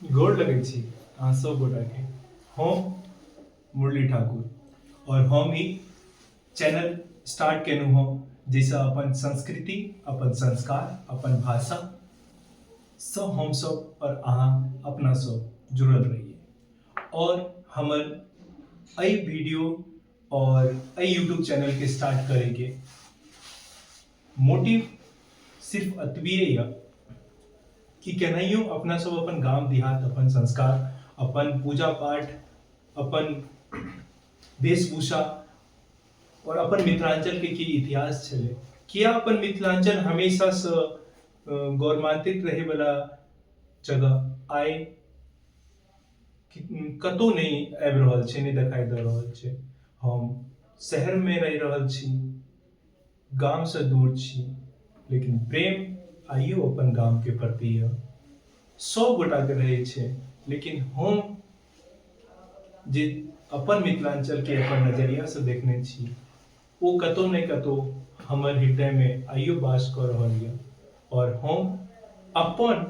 गोर लगै छी अहाँ सब गोटाके। हम मुरली ठाकुर और हम ई चैनल स्टार्ट केलहुँ हँ जाहिसँ अपन संस्कृति, अपन संस्कार, अपन भाषा सँ हमसब और अहाँ अपना सब जुड़ल रहिए। और हमर एहि वीडियो और एहि यूट्यूब चैनलके स्टार्ट करैके मोटिव सिर्फ एतबिए यऽ कि केनाहियो अपना सब अपन गाम देहात, अपन संस्कार, अपन पूजा पाठ, अपन वेशभूषा और अपन मिथिलांचल के की इतिहास छलै, किया अपन मिथिलांचल हमेशासँ गौरवान्वित रहैवला जगह आइ कतहु नहि आबि रहल छै, नहि देखाइ दऽ रहल छै। हम शहरमे रहि रहल छी, गामसँ दूर छी, लेकिन प्रेम आइयो अपन गामके प्रति यऽ। सभ गोटाके रहै छै, लेकिन हम जे अपन मिथिलाञ्चलके अपन नजरियासँ देखने छी ओ कतहु ने कतहु हमर हृदयमे आइयो वास कऽ रहल यऽ। आओर हम अपन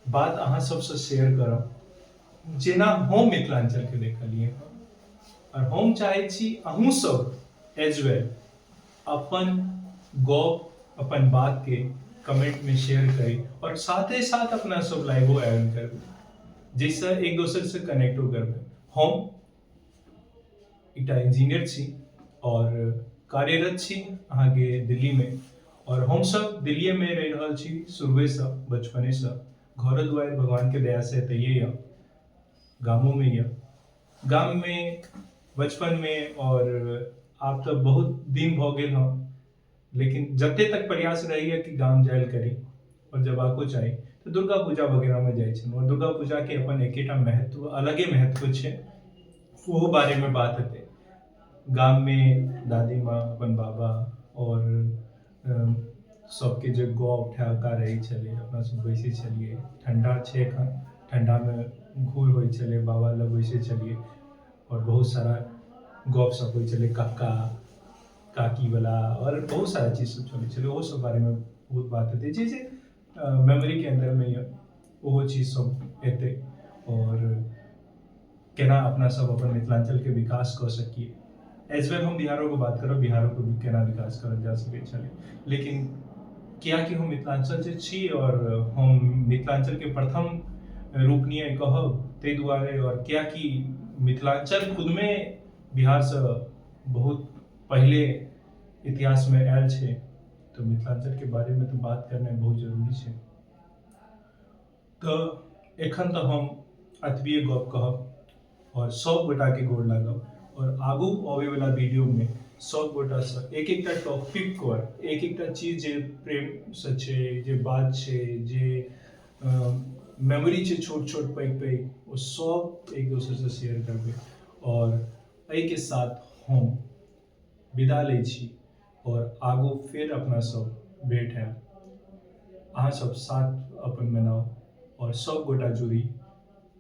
बात अहाँ सबसँ शेयर करब जेना हम मिथिलाञ्चलके देखलियै हँ। आओर हम चाहै छी अहूँ सब एज वेल अपन गप, अपन बातके कमेंटमे शेयर करी आओर साथे साथ अपना सब लाइवो आयल करबै, जाहिसँ एक दोसरसँ कनेक्टो करबै। हम एकटा इंजीनियर छी और कार्यरत छी अहाँके दिल्लीमे, और हमसब दिल्लीएमे रहि रहल छी शुरुएसँ, बचपनेसँ। घरो दुआरि भगवानके दयासँ एतहिए यऽ, गामोमे यऽ। गाममे बचपनमे और आब तऽ बहुत दिन भऽ गेल हँ, लेकिन जते तक प्रयास रहैए कि गाम जायल करी और जेबाको चाही, तऽ दुर्गा पूजा वगैरहमे जाइ छलहुँ। और दुर्गा पूजाके अपन एकेटा महत्व, अलगे महत्व छै, ओहो बारेमे बात हेतै। गाममे दादी माँ, अपन बाबा और सबके जे गप ठहक्का रहै छलै, अपना सब बैसै छलियै। ठण्डा छै एखन, ठण्डामे घूर होइ छलै, बाबा लग बैसै छलियै और बहुत सारा गप सप होइ छलै, कक्का काकीवला और बहुत सारा चीज सब चलै छलै। ओहो सब बारेमे बहुत बात हेतै, जे जे मेमोरीके अन्दरमे यऽ ओहो चीज सब हेतै। और केना अपना सब अपन मिथिलाञ्चलके विकास कऽ सकिए, एज वेल हम बिहारोके बात करब, बिहारोके भी केना विकास करल जा सकै छलै। लेकिन कियाकि हम मिथिलाञ्चल से छी और हम मिथिलाञ्चलके प्रथम रूपनीय कहब ताहि दुआरे, और कियाकि मिथिलाञ्चल खुदमे बिहारसँ बहुत पहिले इतिहासमे आयल छै, तऽ मिथिलाञ्चलके बारेमे तऽ बात करनाइ बहुत जरूरी छै। तऽ एखन तऽ हम एतबिए गप कहब और सब गोटाके गोर लागब, और आगू अबैवला वीडियोमे सब गोटासँ एक एकटा टॉपिक पर एक एकटा चीज जे प्रेमसँ छै, जे बात छै, जे मेमोरी छै छोट छोट पैघ पैघ, ओ सब एक दोसरसँ शेयर करबै। और एहिके साथ हम विदा लै छी और आगू फेर अपना सब भेंट हैब। अहाँ सब साथ अपन बनाउ और सब गोटा जुड़ी,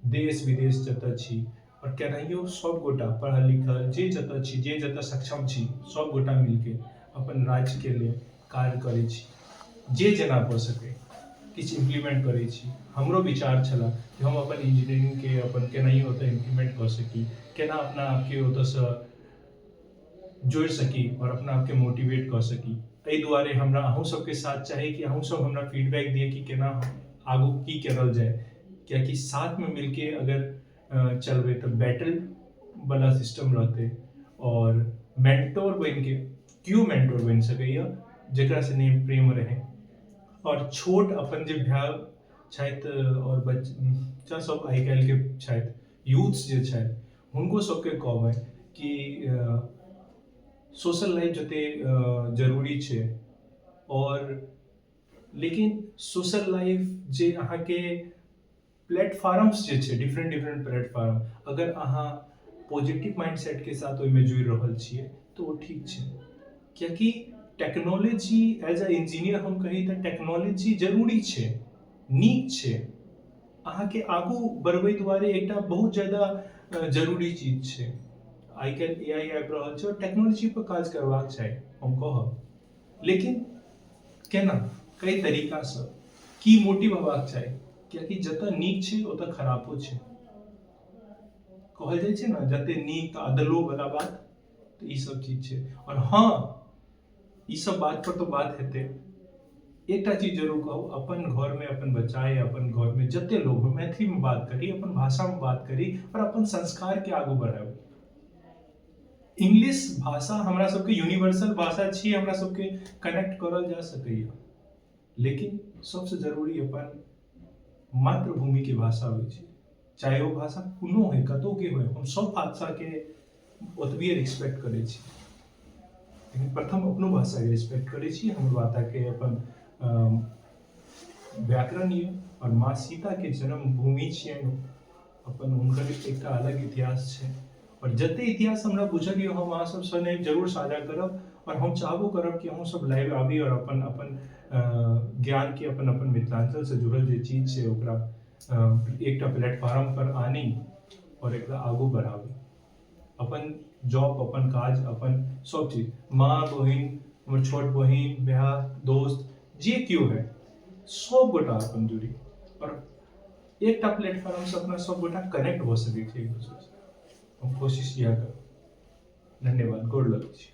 देश विदेश जतऽ छी और केनाहियो सब गोटा पढ़ल लिखल जे जतऽ छी, जे जतऽ सक्षम छी, सब गोटा मिलके अपन राज्यके लेल कार्य करै छी, जे जेना भऽ सकै किछु इम्प्लीमेंट करै छी। हमरो विचार छलए कि हम अपन इंजीनियरिंगके अपन केनाहियो ओतऽ इम्प्लीमेंट कऽ सकी, केना अपना आपके ओतऽसँ जोड़ि सकी आओर अपना आपके मोटिवेट कऽ सकी। एहि दुआरे हमरा अहूँ सबके साथ चाही कि अहूँ सब हमरा फीडबैक दिअ कि केना आगू की करल जाय, कियाकि साथमे मिलके अगर चलबै तऽ बैटल वाला सिस्टम रहतै और मेंटोर बनिके केओ मेंटोर बनि सकैए जकरा सने प्रेम रहै। आओर छोट अपन जे भाय छथि आओर बच्चा सब आइ काल्हिके छथि, यूथ्स जे छथि, हुनको सबके कहबनि कि सोशल लाइफ जते जरूरी छै, और लेकिन सोशल लाइफ जे अहाँके प्लेटफार्म्स जे छै, डिफरेंट डिफरेंट प्लेटफार्म, अगर अहाँ पॉजिटिव माइंड सेटके साथ ओहिमे जुड़ि रहल छियै तऽ ओ ठीक छै। कियाकि टेक्नोलॉजी एज अ इंजीनियर हम कही तऽ टेक्नोलॉजी जरूरी छै, नीक छै, अहाँके आगू बढ़बै दुआरे एकटा बहुत ज्यादा जरूरी चीज छै। आइ काल्हि ए आई आबि रहल छै और टेक्नोलॉजी पर काज करबाक चाही हम कहब, लेकिन केना, कई तरीकासँ, की मोटिव होबाक चाही, कियाकि जतऽ नीक छै ओतऽ खरापो छै। कहल जाइ छै ने, जते नीक तऽ अदलो वाला बात, तऽ ई सब चीज छै। आओर हँ, ई सब बात पर तऽ बात हेतै। एकटा चीज जरूर कहू, अपन घरमे अपन बच्चा या अपन घरमे जते लोग हो, मैथिलीमे बात करी, अपन भाषामे बात करी आओर अपन संस्कारके आगू बढ़ाबी। इंग्लिश भाषा हमरा सबके यूनिवर्सल भाषा छी, हमरा सबके कनेक्ट करल जा सकैए, लेकिन सबसँ जरूरी अपन मातृभूमिके भाषा होइ छै, चाहे ओ भाषा कोनो होइ, कतहुके होइ। हम सब भाषाके ओतबिए रिस्पेक्ट करै छी, लेकिन प्रथम अपनो भाषाके रिस्पेक्ट करै छी। हमर माताके अपन व्याकरण यऽ आओर माँ सीताके जन्मभूमि छियनि अपन, हुनकर एकटा अलग इतिहास छै। आओर जते इतिहास हमरा बुझल यऽ, हम अहाँ सब सने जरूर साझा करब आओर हम चाहबो करब कि अहूँ सब लाइव आबी आओर अपन अपन ज्ञानके, अपन अपन मिथिलाञ्चलसँ जुड़ल जे चीज छै, ओकरा एकटा प्लेटफार्म पर आनी आओर एकरा आगू बढ़ाबी। अपन जॉब, अपन काज, अपन सब चीज, माँ, बहिन, हमर छोट बहिन, भाय, दोस्त, जे केओ है, सब गोटा अपन जुड़ी आओर एकटा प्लेटफॉर्मसँ अपना सब गोटा कनेक्ट भऽ सकै छै एक दोसरसँ। हम कोशिश इएह करब। धन्यवाद, गोर लगै छी।